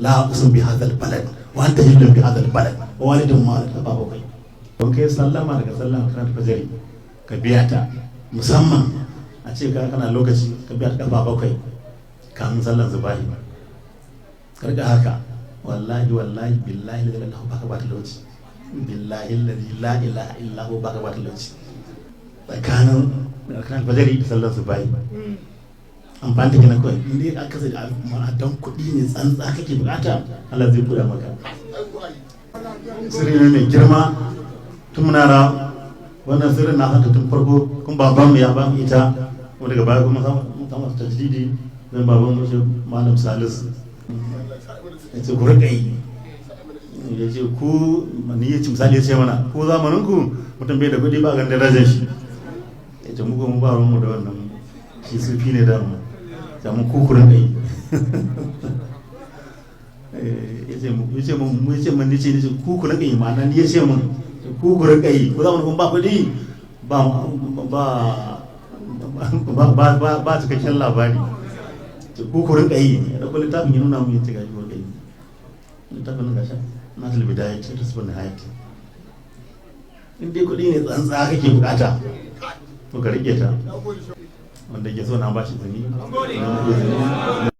La uqsimu bi hadha balad wa anta hillun bi hadha balad wa walidin ma walad, kafa bakwai. Don kai sallama daga sallan karanta fajari, ka biya ta, musamman a ce ka kana lokaci, ka biya ta kafa bakwai kamun sallan zubahi. Karka haka, wallahi wallahi billahi la ilaha baka ba talauci, billahi la ilaha illa hu baka ba talauci. Tsakanin kan fajari da sallan zubahi amfani ta kenan kawai. In dai aka sai don kuɗi ne tsantsa kake bukata, Allah zai buɗa maka. Sirri ne mai girma. Tun muna ra wannan sirrin na hanta tun farko, kun baban mu ya ba mu ita, kuma daga baya kuma mun samu tajdidi. Zan baban mu shi Malam Salisu ya ce ku riƙa yi, ya ce ku ni, ya ce misali, ya ce mana ku zamanin ku mutum bai da kuɗi ba ganin darajar shi. Ya ce muku mu ba mu da wannan, shi sufi ne da mu mu ku ku riƙa yi. Ya ce mu, ya ce mun, ya ce mun, ni ce ni ce ku ku riƙa yi. Ma'ana ni ya ce mun ku ku riƙa yi, ku zamanin kun ba kuɗi ba ba ba ba ba cikakken labari, ku ku rinka yi. Ya dauko littafin ya nuna mu, ya ce gashi, ku rinka yi littafin nan, gashi na tul bidayat ta tasbih nihayat. In dai kuɗi ne tsantsa kake bukata, to ka rike ta. Wanda ke so na ba shi izini.